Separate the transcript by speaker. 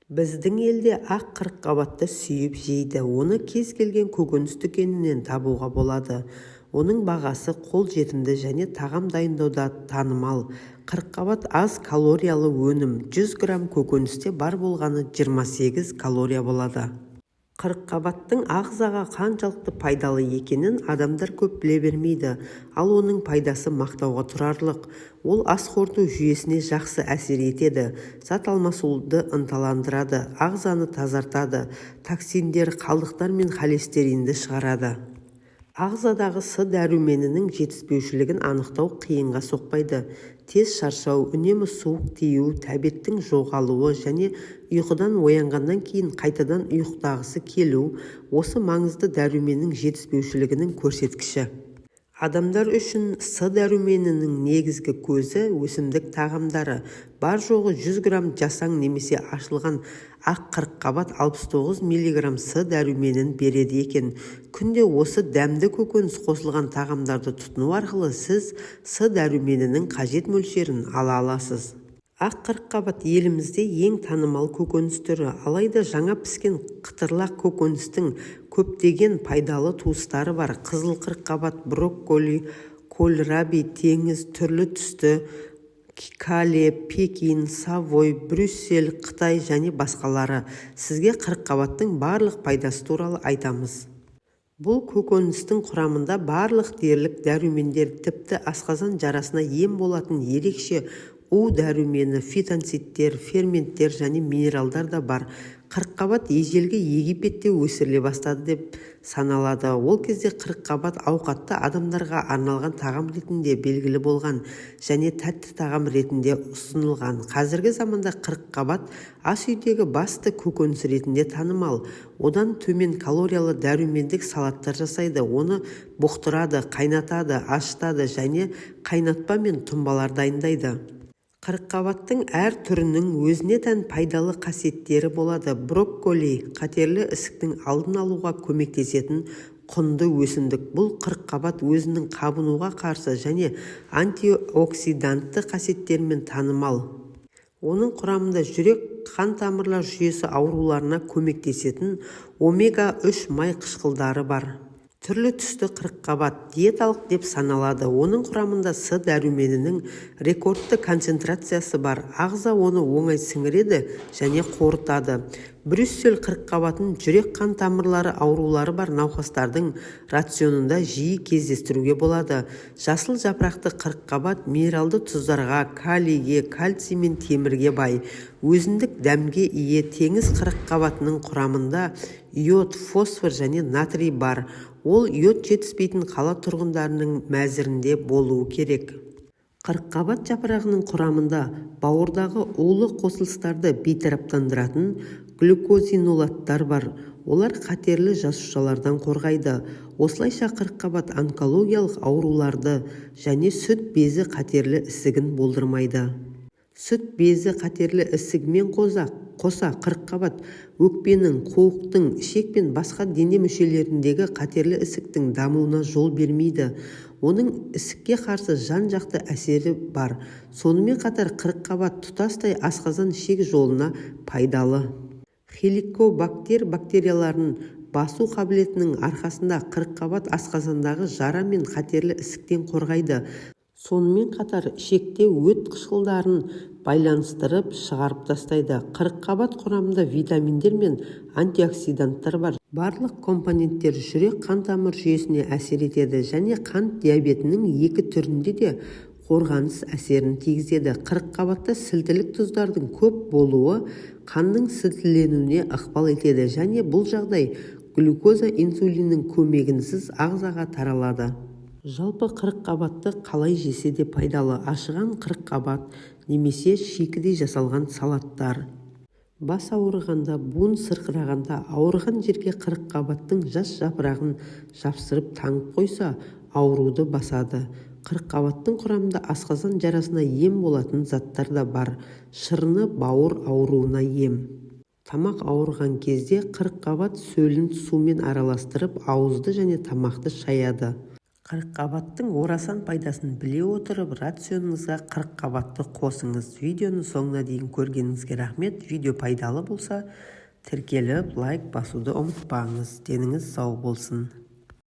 Speaker 1: Біздің елде ақ қырыққабатты сүйіп жейді. Оны кез келген көкөніс дүкенінен табуға болады. Оның бағасы қолжетімді және тағам дайындауда танымал. Қырыққабат аз калориялы өнім. 100 грамм көкөністе бар болғаны 28 калория болады. Қырыққабаттың ағзаға қаншалықты пайдалы екенін адамдар көп біле бермейді. Ал оның пайдасы мақтауға тұрарлық. Ол ас қорыту жүйесіне жақсы әсер етеді, зат алмасуды ынталандырады, ағзаны тазартады, токсиндер, қалдықтар мен холестеринді шығарады. Ағзадағы С дәруменінің жетіспеушілігін анықтау қиынға соқпайды. Тез шаршау, үнемі суық тию, тәбеттің жоғалуы және ұйқыдан оянғаннан кейін қайтадан ұйықтағысы келу – осы маңызды дәруменнің жетіспеушілігінің көрсеткіші. Адамдар үшін С дәруменінің негізгі көзі – өсімдік тағамдары. Бар-жоғы 100 грамм жасаң немесе ашылған ақ қырыққабат 69 миллиграмм С дәруменін береді екен. Күнде осы дәмді көкөніс қосылған тағамдарды тұтыну арқылы сіз С дәруменінің қажет мөлшерін ала аласыз. Ақ қырыққабат елімізде ең танымал көкөніс түрі. Алайда жаңа піскен қытырлақ көкөністің көптеген пайдалы туыстары бар: қызыл қырыққабат, брокколи, кольраби, теңіз, түрлі түсті, кале, пекин, савой, брюссель, қытай және басқалары. Сізге қырыққабаттың барлық пайдасы туралы айтамыз. Бұл көкөністің құрамында барлық дерлік дәрумендер, тіпті асқазан жарасына ем болатын ерекше У дәрумені, фитонцидтер, ферменттер және минералдар да бар. Қырыққабат ежелгі Египетте өсіріле бастады деп саналады. Ол кезде қырыққабат ауқатты адамдарға арналған тағам ретінде белгілі болған және тәтті тағам ретінде ұсынылған. Қазіргі заманда қырыққабат ас үйдегі басты көкөніс ретінде танымал. Одан төмен калориялы дәрумендік салаттар жасайды, оны бұқтырады, қайнатады, ашытады және қайнатпа мен тұнбалар дайындайды. Қырыққабаттың әр түрінің өзіне тән пайдалы қасиеттері болады. Брокколи – қатерлі ісіктің алдын алуға көмектесетін құнды өсімдік. Бұл қырыққабат өзінің қабынуға қарсы және антиоксидантты қасиеттерімен танымал. Оның құрамында жүрек-қан тамырлар жүйесі ауруларына көмектесетін омега-3 май қышқылдары бар. Түрлі түсті қырыққабат диеталық деп саналады. Оның құрамында С дәруменінің рекордты концентрациясы бар. Ағза оны оңай сіңіреді және қорытады. Брюссель қырыққабатын жүрек-қан тамырлары аурулары бар науқастардың рационында жиі кездестіруге болады. Жасыл жапырақты қырыққабат минералды тұздарға, калийге, кальций мен темірге бай. Өзіндік дәмге ие теңіз қырыққабатының құрамында йод, фосфор және натрий бар. Ол йод жетіспейтін қала тұрғындарының мәзірінде болуы керек. Қырыққабат жапырағының құрамында бауырдағы улы қосылыстарды бейтараптандыратын глюкозинолаттар бар. Олар қатерлі жасушалардан қорғайды. Осылайша, қырыққабат онкологиялық ауруларды және сүт безі қатерлі ісігін болдырмайды. Сүт безі қатерлі ісігімен қоса қырыққабат өкпенің, қуықтың, ішек пен басқа дене мүшелеріндегі қатерлі ісіктің дамуына жол бермейді. Оның ісікке қарсы жан-жақты әсері бар. Сонымен қатар қырыққабат тұтастай асқазан-ішек жолына пайдалы. Хеликобактер бактерияларын басу қабілетінің арқасында қырыққабат асқазандағы жара мен қатерлі ісіктен қорғайды. Сонымен қатар ішекте өт қышқылдарын байланыстырып, шығарып тастайды. Қырыққабат құрамында витаминдер мен антиоксиданттар бар. Барлық компоненттер жүрек-қан тамыр жүйесіне әсер етеді және қант диабетінің екі түрінде де қорғаныс әсерін тигізеді. Қырыққабатта сілтілік тұздардың көп болуы қанның сілтіленуіне ықпал етеді және бұл жағдай глюкоза инсулиннің көмегінсіз ағзаға таралады. Жалпы, қырыққабатты қалай жесе де пайдалы: ашыған қырыққабат немесе шикідей жасалған салаттар. Бас ауырғанда, буын сырқырағанда ауырған жерге қырыққабаттың жас жапырағын жапсырып таңып қойса, ауруды басады. Қырыққабаттың құрамында асқазан жарасына ем болатын заттар да бар. Шырыны бауыр ауруына ем. Тамақ ауырған кезде қырыққабат сөлін сумен араластырып, ауызды және тамақты шаяды. Қырыққабаттың орасан пайдасын біле отырып, рационыңызға қырыққабатты қосыңыз. Видеоны соңына дейін көргеніңізге рахмет. Видео пайдалы болса, тіркеліп, лайк басуды ұмытпаңыз. Деніңіз сау болсын.